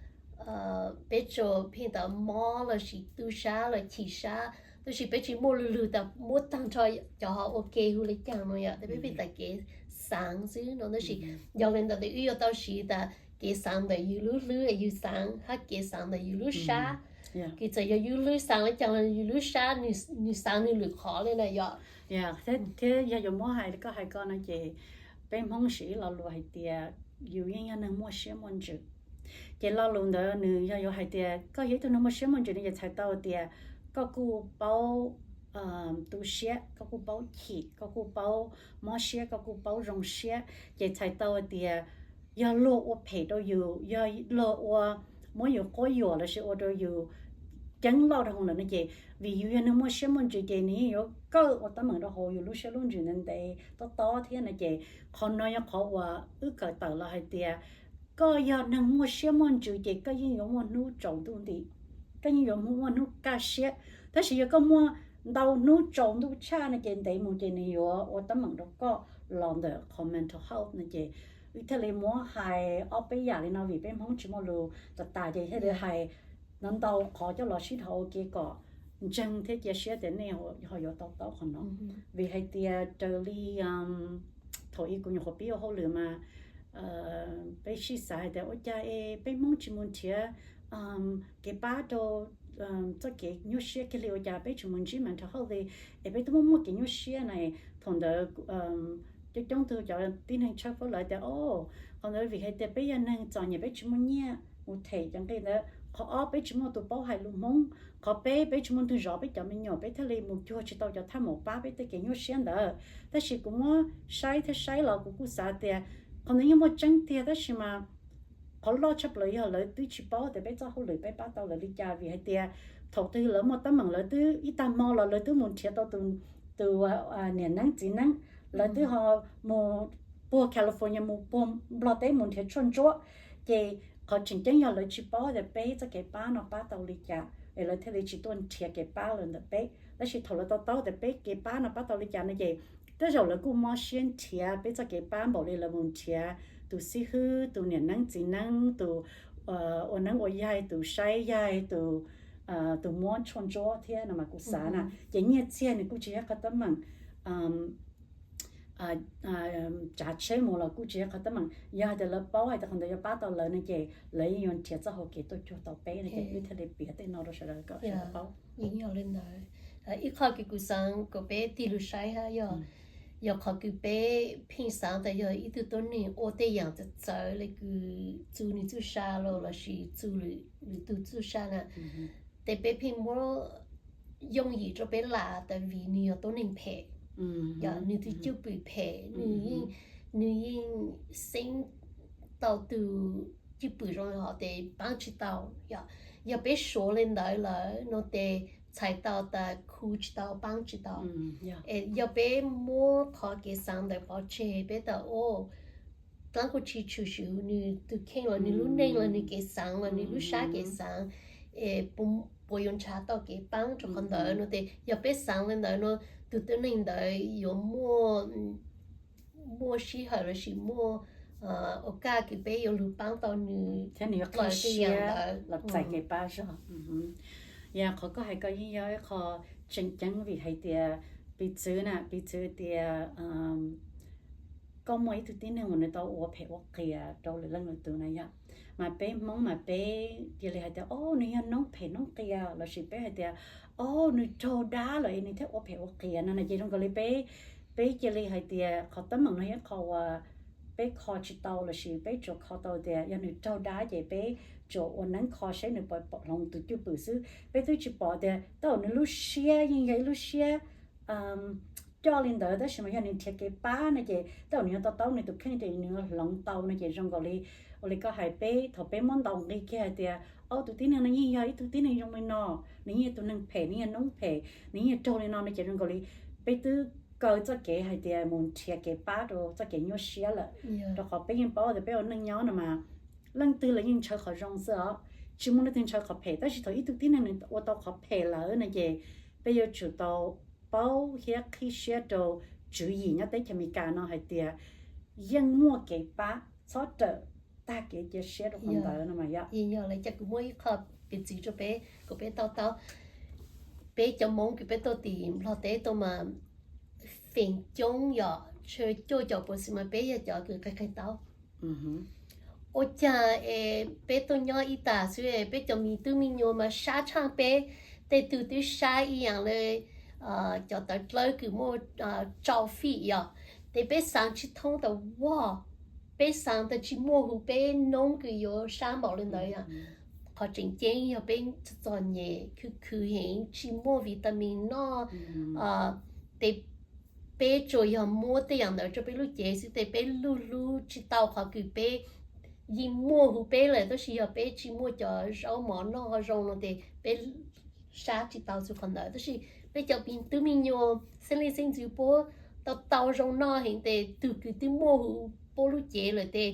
peb tsuas pheej tau mob los sis tu sab los chim sab, tab sis peb tsis muaj lug lug tas muab tag nrho cov ho ua ke hu li cas no yom, peb pheej tas kev xaav xwb no. Tab sis yog li ntawd wb yuav tau siv tas kev xaav ntawm yus lub hlwb yus xaav hab kev xaav ntawm yus lub sab. Kws txawm yog yus lub xaav li cas los yus lub sab nws xaav nws lwm qhov li na yom. Thiab yog yuav muab hais koj hais ko no ces peb Hmoob siv ib lo lus hais tias yus yeej yog neeg muaj siab muaj ntsws. Ces lo lus ntawd nws yog yuav hais tias koj yog ib tug neeg muaj siab muaj ntsws no ces txhais tau tias koj kuj paub tu siab, koj kuj paub chim, koj kuj paub mob siab, koj kuj paub zoo siab. Ces txhais tau tias yog luag ua phem rau yus, yog luag ua muab yus quab yuam los sis ua rau yus ceeb loj rau hauv lawm no ces vim yus yog neeg muaj siab muaj ntsws ces nws yeej yuav kawm ua teeb meem rau hauv yus lub siab lub ntsws ntev ntev tob tob thiab no ces qhov no yog qhov uas wb kawm tawm los hais tias koj yog neeg muaj siab muaj ntsws ces koj yeej yuav muaj hnub tsaus ntuj nti, koj yeej yuav muaj hnub kaj siab. Tab sis yog koj muaj ntau hnub tsaus ntuj tshaj no ces ntev mus ces nws yuav ua teeb meem rau koj los ntawm qhov mental health no ces wb thiaj li muab hais ob peb yam li no vim peb Hmoob tsis muaj lus tas tas ces thiaj li hais no ntau qhov coj los sib dhos ua ke kom ntseeg thiab cia siab tias nej ho yuav to taub qhov no. Vim hais tias raws li thaum ub kuv nyuam qhuav pib ua hauj lwm mas peb sib xav hais tias ua cas es peb Hmoob tsis mus nrhiav kev pab rau txoj kev nyuaj siab kiag li, ua cas peb tsis mus ntsib mental health li es peb twb muaj muaj kev nyuaj siab na. Thaum ntawd coob coob tug cov tib neeg tshawb fawb lawv tias o, qhov ntawd vim hais tias peb yog neeg txom nyem peb tsis muaj nyiaj mus them cov nqi ntawd. Qhov ob peb tsis muaj tus paub hais lus Hmoob. Qhov peb peb tsis muaj ntug zov peb cov me nyuam peb thiaj li mus cuag tsis tau cov thaj maum pab peb tej kev nyuaj siab ntawd. Tab sis kuv muab saib thiab saib los kuv kuj xav tias qhov ntawd yeej muaj tseeb tiag tab sis mas qhov loj tshaj plaws yog lawv twb tsis paub tias peb txoj hauj lwm peb pab tau lawv li cas vim hais tias thaum twg lawv muaj teeb meem lawv twb ib tag hmo los lawv twb mus nrhiav tau tus niam neeb txiv neeb, lawv twb ho mus puag California mus puag Nplog teb mus nrhiav tshuaj ntsuab. Ces qhov tseem ceeb yog lawv tsis paub tias peb txoj kev pab no pab tau li cas es lawv thiaj li tsis tuaj nrhiav kev pab los ntawm peb. Tab sis thaum lawv to taub tias peb kev pab no pab tau li cas no ces tej zaum lawv kuj mob siab nrhiav peb txoj kev pab npaum li lawv mus nrhiav tus xib hwb, tus niam neeb txiv neeb, tus ua neeb ua yaig, tus saib yaig, tus muab tshuaj ntsuab thiab no mas kuv xav na. Ces nyiaj txiag nws kuj tsis yog qhov teeb meem, tsav tsheb mus los kuj tsis yog qhov teeb meem. Yog hais tias lawv paub hais tias qhov ntawd yuav pab tau lawv no ces lawv yeej yuav nrhiav txoj hau kev tuaj cuag tau peb no ces wb thiaj li piav tej no rau sawv daws kom sawv daws paub. Ib qho kws kuv xaav kom peb tig lug saib hab yog, yog qhov kws peb pheej xaav tas yog ib tug tuab neeg ua tej yaam txawv txawv le kws txu nwg txuj sa los lossis txu lwm tug txuj sa na, tes peb pheej muab yooj yim rau peb lam tas vim nwg yog tuab neeg phem, yog nwg tug cwj pwm phem, nwg yeej, nwg yeej xeeb tau tug cwj pwm zoo hov tes paab tsi tau. Yog, yog peb suav le ntawd lawm no tes txhais tau tas khu tsi tau, paab tsi tau. Es yog peb muab qhov kev xaav ntawd pov tseg, peb tas o, dlaab kuj tsi tshwm sim nwg tug kheej los nwg lub neej los nwg kev xaav los nwg lub sab kev xaav, es puas yuav nrhav tau kev paab rau qhov ntawd no tes yog peb xaav le ntawd no, tug tuab neeg ntawd yuav muaj, muaj sij hawm lossis muaj, ua kaj kws peb yuav lug paab tau nwg thiab nwg yuav qhib siab los txais kev pab zog. Yog qhov koj hais ko yeej yog ib qho tseem ceeb vim hais tias piv txwv na, piv txwv tias koj muaj ib tug tib neeg uas nws tau ua phem ua qias rau lwm leej lwm tus na yog, mas peb Hmoob mas peb cia li hais tias o, nws yog noob phem noob qias lossis peb hais tias o, nws raug dab lawm es nws thiaj ua phem ua qias no na ces zoo nkaus li peb, peb cia li hais tias qhov teeb meem no yog ib qho uas peb kho tsis tau lossis peb tsuas kho tau tias yog nws raug dab ces peb tsuas ua neeb kho seb nws puas pom hloov tus cwj pwm xwb. Peb twb tsis pom tias tej zaum nws lub siab yeej yog ib lub siab coj li ntawd tab sis mas yog nws nrhiav kev pab no ces tej zaum nws yuav to taub nws tus kheej ces nws yuav hloov tau no ces zoo nkaus li ua li koj hais peb thaum peb muab ntaus nqi kiag hais tias o, tus tib neeg no yeej yog ib tug tib neeg zoo li no, nws yeej yog tus neeg phem, nws yeej yog noob phem, nws yeej yog raug li no no ces zoo nkaus li peb twb kaw txoj kev hais tias mus nrhiav kev pab rau txoj kev nyuaj siab lawm. Rau qhov peb yeej paub tias peb ua neej nyob no mas leej twg los yeej ntshaw qhov zoo xwb os, tsis muaj leej twg ntshaw qhov phem. Tab sis thaum ib tug tib neeg nws ua tau qhov phem lawm no ces peb yuav tsum tau paub thiab qhib siab rau tswv yim nyob teb chaws Amelikas no hais tias yeej muaj kev pab, txhob rawm tag kev cia siab rau qhov ntawd no mas yog. Yog lawv cov kws muaj ib qho piv txwv rau peb kom peb to taub, peb cov Hmoob kws peb tuaj tim Nplog teb tuaj mas feem coob yog tshuav cuaj caum percent mas peb yog cov kws qhia qhia tau. Ua cas es peb tuaj nyob ib tas xwb peb cov me tub me nyuam mas sab tshaj peb, tej tug twb sab ib yaam le cov tawv dlawb kws muaj tsau fij yom, ces peb xaav tsis thoob tas ua, peb xaav tas tsis muaj hu peb noob kws yuav sab npaum le ntawd yom. Qhov tseem ceeb yog peb txom nyem khwv khwv heev tsis muaj vitamin noj, ces peb tsuas yog muab tej yaam ntawd rau peb lub cev xwb ces peb luj hlub tsis tau qhov kws peb yeej muaj hu peb lawm tab sis yog peb tsis muaj cov zaub mov noj zoo no ces peb sab tsis tau txug qhov ntawd. Tab sis peb cov tub me nyuam xeeb leej xeeb ntxwv puab tau tau zoo noj heev ces tug kws twb muaj hu puab lub cev lawm ces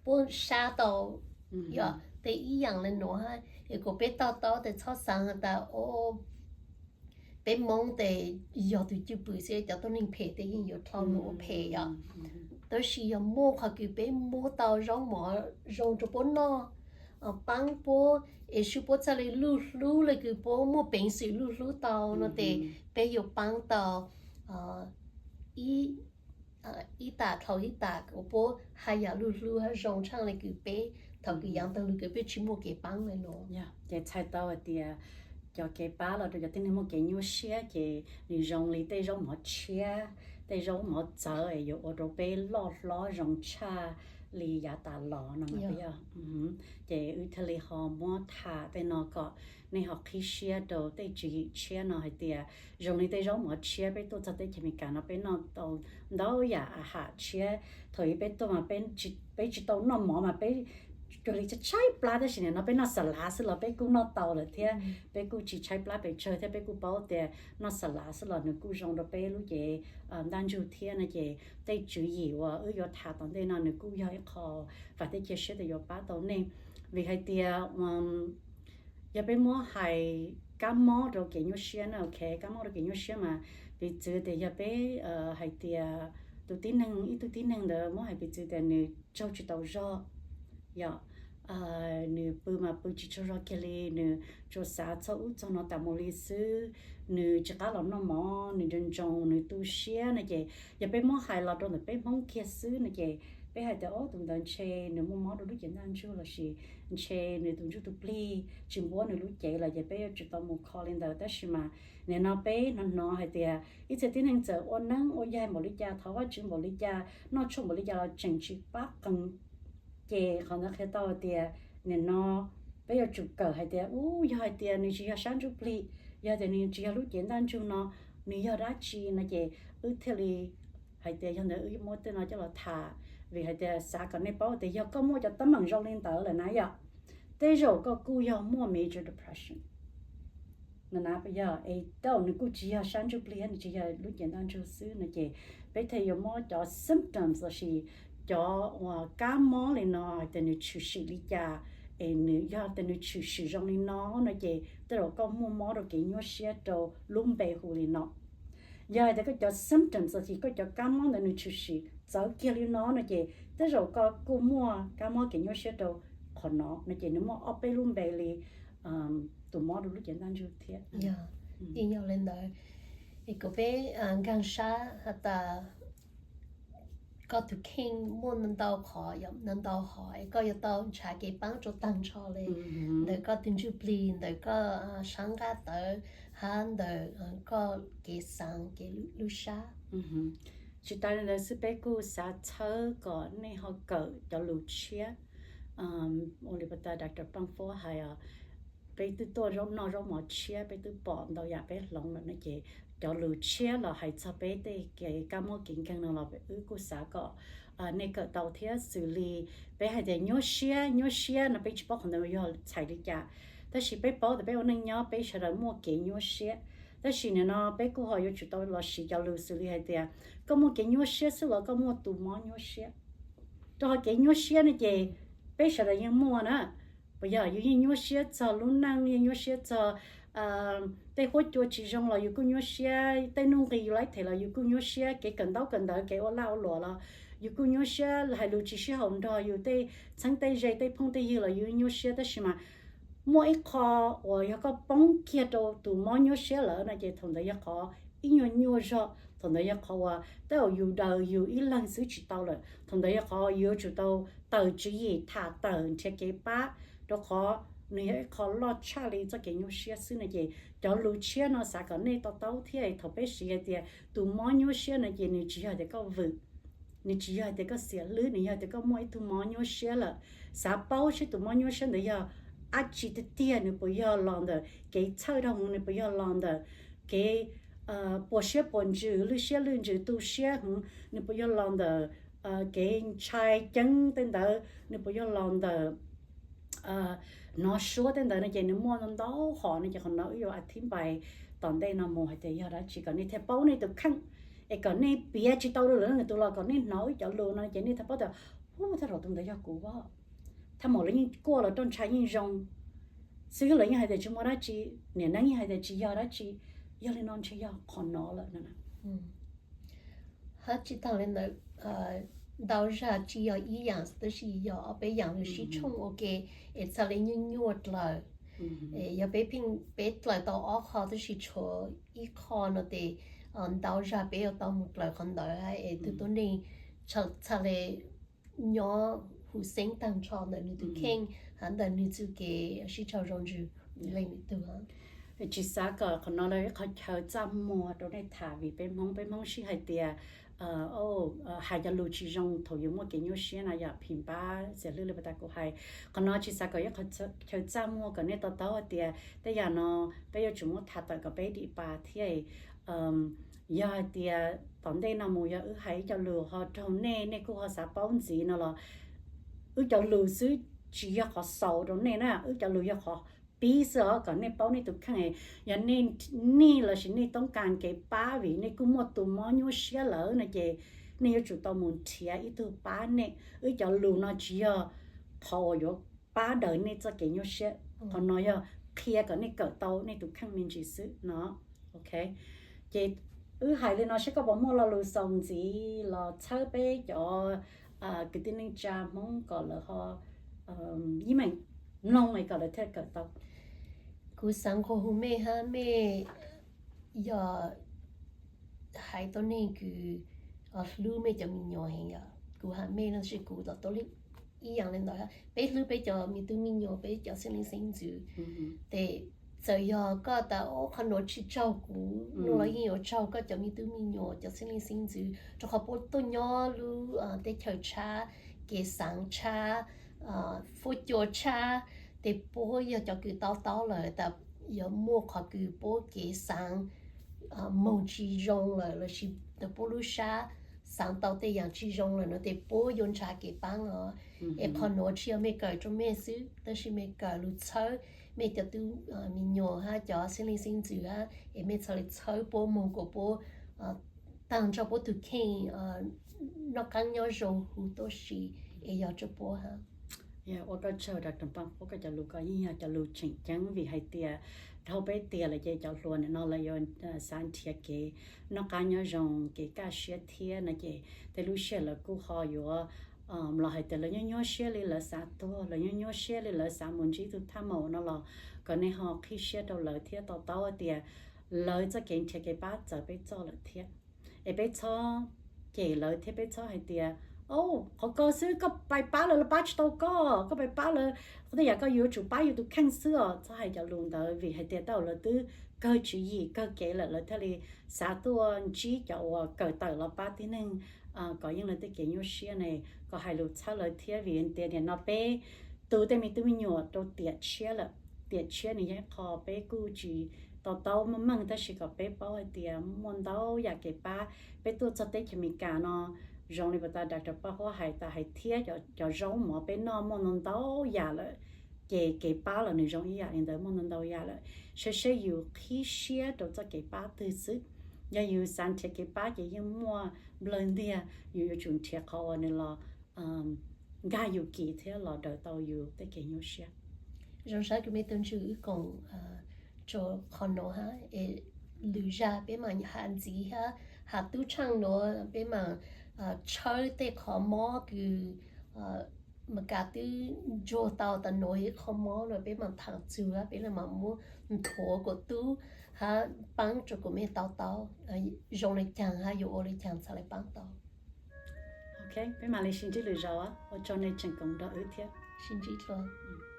puab sab tau. Yog ces ib yaam le nuav es kuas peb to taub tes txhob xaav has tas peb Moob tes yog tug cwj pwm xwb cov tuab neeg phem tes yeej yuav dlhau lug ua phem yom. Tab sis yog muaj qhov kws peb muab tau zaub mov zoo rau puab noj, paab puab es sub puab txhaj le luj hlub le kws puab muaj peev xwm luj hlub tau no tes peb yuav paab tau ib tas dlhau ib tas uas puab haj yam luj hlub hab zoo tshaj le kws peb thaum kws yaav taug lug kws peb tsis muaj kev paab le nuav. Ces txhais tau hais tias cov kev pab los rau cov tib neeg muaj kev nyuaj siab ces nws zoo li tej zaub mov tshiab, tej zaub mov txawv es yuav ua rau peb loj hlob zoo tshaj li yav tas los no. Ces wb thiaj li ho muab tham tej no kom nej ho qhib siab rau tej tswv yim tshiab no hais tias zoo li tej zaub mov tshiab peb tuaj txog teb chaws Amelikas no peb noj tau ntau yam a ham tshiab. Thaum ub peb tuaj mas peb tsis tau noj mov mas peb cuag li tshaib plab tab sis nim no peb noj xa lav xwb los peb kuj noj tau lawm thiab peb kuj tsis tshaib plab pes tsawg thiab peb kuj paub tias noj xa lav xwb los nws kuj zoo rau peb lub cev ntaj ntsug thiab no ces tej tswv yim uas wb yuav tham tom ntej no nws kuj yog ib qho vam thiab cia siab tias yuav pab tau nej. Vim hais tias yog peb muab hais kab mob rau kev nyuaj siab na, ok, kab mob rau kev nyuaj siab mas piv txwv tias yog peb hais tias tus tib neeg, ib tug tib neeg ntawd muab hais piv txwv tias nws tsaug tsis tau zog, yog nws pw mas pw tsis tsaug zog kiag li, nws tsuas xav txog ub txog no tas mus li xwb, nws tsis qab los noj mov, nws ntsoog ntsoog, nws tu siab no ces yog peb muab hais los rau ntawm peb Hmoob kiag xwb no ces peb hais tias o tus ntawd ntshe nws muaj mob rau lub cev ntaj ntsug lossis ntshe nws tus ntsuj tus plig tsis npuab nws lub cev lawm ces peb yuav tsum tau mus kho li ntawd. Tab sis mas nim no peb hnov hnov hais tias ib txhia tib neeg txawm ua neeb ua yaig npaum li cas, thov Vajtswv npaum li cas, noj tshuaj npaum li cas los tseem tsis pab qees. Ces qhov ntawd qhia tau hais tias nim no peb yuav tsum kawm hais tias ub yog hais tias nws tsis yog sab ntsuj plig, yog tias nws tsis yog lub cev ntaj ntsug no, nws yog dab tsi no ces wb thiaj li hais tias yog ntawd wb muab tej no coj los tham. Vim hais tias xav kom nej paub tias yog koj muaj cov teeb meem zoo li ntawd lawm na yom, tej zaum koj kuj yog muaj major depression. Yog es tau nws kuj tsis yog sab ntsuj plig, nws tsis yog lub cev ntaj ntsug xwb no ces peb thiaj yuav muab cov symptoms lossis cov uas kab mob li no hais tias nws tshwm sim li cas, es nws yog tias nws tshwm sim zoo li no no ces tej zaum koj muaj mob rau kev nyuaj siab rau lub npe hu li no. Yog hais tias koj cov symptoms lossis koj cov kab mob ntawd nws tshwm sim txawv kiag li no no ces tej zaum koj kuj muaj kab mob kev nyuaj siab rau qhov no no ces nws muaj ob peb lub npe li tus mob rau lub cev ntaj ntsug thiab. Yeej yog li ntawd, es kom peb nkaag sab has tas koj tus kheej muaj ntau qhov, ntau hom es koj yuav tau nrhav kev paab rau taag nrho li ntawm koj tus ntsuj plig, ntawm koj sab nqaj tawv hab ntawm koj kev xaav kev lub sab. Tsis tas li ntawd xwb peb kuj xav txhawb kom nej ho kawm cov lus tshiab. Ua li pas tas Doctor Paj Fuab hais os, peb twb tuaj zaub noj zaub mov tshiab, peb twb pom ntau yam peb hloov lawm no ces cov lus tshiab los hais txog peb tej kev kab mob kev nkeeg no los wb kuj xav kom nej kawm tau thiab. Xws li peb hais tias nyuaj siab, nyuaj siab no peb tsis paub qhov ntawd yog txhais li cas, tab sis peb paub tias peb ua neej nyob peb sawv daws muaj kev nyuaj siab. Tab sis nim no peb kuj ho yuav tsum tau los siv cov lus xws li hais tias koj muaj kev nyuaj siab xwb los koj muaj tus mob nyuaj siab. Rau qhov kev nyuaj siab no ces peb sawv daws yeej muaj na, puas yog? Yus yeej nyuaj siab txog lub neej, yeej nyuaj siab txog tej huab cua tsis zoo los yus kuj nyuaj siab, tej nuj nqis yus laib them los yus kuj nyuaj siab, kev kawm ntaub kawm ntawv, kev ua laj ua luam los yus kuj nyuaj siab, hais lus tsis sib haum nrog yus tej txheeb tej ze, tej phooj tej ywg los yus nyuaj siab. Tab sis mas muaj ib qho uas yog koj poob kiag rau tus mob nyuaj siab lawm no ces thaum ntawd yog qhov ib nyuag nyuaj zog, thaum ntawd yog qhov uas tej zaum yus daws yus ib leeg xwb tsis tau lawm, thaum ntawd yog qhov yuav tsum tau tawm tswv yim tham tawm nrhiav kev pab, rau qhov nws yog ib qho loj tshaj li txoj kev nyuaj siab xwb no ces cov lus tshiab no xav kom nej to taub thiab. Thaum peb siv hais tias tus mob nyuaj siab no ces nws tsis yog tias koj vwm, nws tsis yog tias koj xiam hlwb, nws yog tias koj muaj ib tug mob nyuaj siab lawm. Xav paub seb tus mob nyuaj siab ntawd yog dab tsi tiag tiag, nws puas yog los ntawm kev txhawj dhau hwv, nws puas yog los ntawm kev puas siab puas ntsws, lwj siab lwj ntsws, tu siab hwv, nws puas yog los ntawm kev ntshai ceeb tej ntawd, nws puas yog los ntawm hnov suab tej ntawd no ces nws muaj ntau hom no ces qhov no wb yuav a thib npais tom ntej no mus hais tias yog dab tsi kom nej thiaj paub nej tus kheej, es kom nej piav tsis tau rau lwm leej lwm tus los kom nej hnov wb cov lus no ces nej thiaj paub tias, hu, thaj zaum tus ntawd yog kuv os. Thaj maum lawv yeej kuaj los roj ntsha yeej zoo xwb, lawv yeej hais tias tsis muaj dab tsi, niam neeb yeej hais tias tsis yog dab tsi, yog li no ntshe yog qhov no lawm no. Hab tsis tag li ntawd, ntau zag tsis yog ib yaam tab sis yog ob peb yaam lug sib tshooj ua ke es txhaj le nyuaj nyuaj dlawg. Yog peb pheej peb dlawg tau ob qho tab sis tshuav ib qho no tes ntau zag peb yuav tau mus dlawg qhov ntawd es tug tuab neeg txhaj le nyob huv xeeb taag nrho ntawm nwg tug kheej hab ntawm nwg txuj kev sib raug zoo ntsws leej lwm tug. Tsis xav kom qhov no los ib qho chaw txaj muag rau nej tham vim peb Hmoob, peb Hmoob sib hais tias hais cov lus tsis zoo thaum yus muaj kev nyuaj siab no yog phim pab xiam hlwb li pas tas kuv hais. Qhov no tsis xav kom ib qho chaw txaj muag kom nej to taub hais tias tej yam no peb yuav tsum muab tham tawm kom peb dim pas thiab. Yog hais tias tom ntej no mus yog wb hais ib co lus ho raug nej, nej kuj ho xav paub ntxiv no los wb cov lus xwb tsis yog qhov xaus rau nej na, wb cov lus yog qhov pib xwb os kom nej paub nej tus kheej. Yog nej nij lossis nej toob kas kev pab vim nej kuj muaj tus mob nyuaj siab lawm no ces nej yuav tsum tau mus nrhiav ib tug pab nej. Wb cov lus no tsis yog qhov uas yuav pab daws nej txoj kev nyuaj siab, qhov no yog qhia kom nej kawm tau nej tus kheej me ntsis xwb no. Ok, ces wb hais li no saib koj puas muaj lo lus xaus ntxiv los txhawb peb cov kwv tij neej tsa Hmoob kom lawv ho ib meem mloog es kom lawv thiaj kawm tau. Kuv xaav nqua hu mej hab mej yog haiv tuab neeg kws hlub mej cov me nyuam heev yom. Kuv has mej no sis kuv los tuab ib yaam le ntawd, peb hlub peb cov me tub me nyuam, peb cov xeeb leej xeeb ntxwv. Tes txawm yog koj tas qhov nuav tsis raug kuv, nuav los yeej yuav raug koj cov me tub me nyuam, cov xeeb leej xeeb ntxwv, rau qhov puab tuaj nyob lub teb chaws tshab, kev xaav tshab, fuab cua tshab, tes puab yog cov kws to taub lawm tas yuav muaj qhov kws puab kev xaav moog tsis zoo lawm lossis puab lub sab xaav tau tej yaam tsis zoo lawm no tes puab yuav nrhav kev paab os. Es qhov nuav tsis yog mej kawm rau mej xwb, tab sis mej kawm lug txhawb mej cov tub me nyuam hab cov xeeb leej xeeb ntxwv hab, es mej txhad le txhawb puab moog kuas puab taag nrho puab tug kheej noj qaab nyob zoo huv tuab si es yog rua puab hab. Ua koj tsaug Doctor Paaj Huab, koj cov lus ko yeej yog cov lus tseem ceeb vim hais tias dhau peb tiam lawm ces cov hluas nim no lawv yuav xav nrhiav kev noj qab nyob zoo, kev kaj siab thiab no ces tej lub sij hawm lawv kuj ho yuav los hais tias lawv nyuaj nyuaj siab li lawv xav tuag, lawv nyuaj nyuaj siab li lawv xav mus ntsib tug thaj maum no los kom nej ho qhib siab rau lawv thiab to taub tias lawv txoj kev nrhiav kev pab txawv peb txoj lawm thiab. Es peb txhob cem lawv thiab peb txhob hais tias, o, qhov ko xwb koj pais pab lawv, lawv pab tsis tau koj, koj pais pab lawv, qhov tej yam koj yuav tsum pab yus tus kheej xwb os. Txhob hais cov lus ntawd vim hais tias tau lawv twb kawg tswv yim kawg kev lawm lawv thiaj li xav tuaj ntsib cov uas kawm tawm los pab tib neeg kom yeej lawv tej kev nyuaj siab ne. Kom hais lus txhawb lawv thiab vim tias nim no peb tu tej me tub me nyuam rau tiam tshiab lawm. Tiam tshiab nws yog ib qho peb kuj tsis to taub meej meej tab sis kom peb paub hais tias muaj ntau yam kev pab. Peb tuaj txog teb chaws Amelikas no zoo li pas tas Doctor Paaj Huab hais tas hais thiab cov zaub mov peb noj muaj ntau ntau yam lawm. Ces kev pab los nws zoo ib yam li ntawd muaj ntau ntau yam lawm. Saib seb yus qhib siab rau txoj kev pab twg xwb. Yog yus xav nrhiav kev pab ces yeej muaj nplawg ntiag, yus yuav tsum nrhiav qhov uas nws los nkag yus kis thiab los daws tau yus tej kev nyuaj siab. Zoo sab kws mej tuaj ntsib wb koom rau qhov nuav hab es lwm zag peb maam has ntxiv hab has tub tshaaj nuav peb maam tshawb tej qhov mob kws Meskas twb ntsuag tau tas nuav ib qho mob nuav peb maam thaam txug hab peb le maam muab nthuav kuas tub hab paab rua kuas mej tau taub zoo le caag hab yuav ua le caag txhad le paab tau. Ok, peb maam le sib ntsib lwm zaus, ua tsaug nej tseem koom nrog wb thiab. Sib ntsib dlua.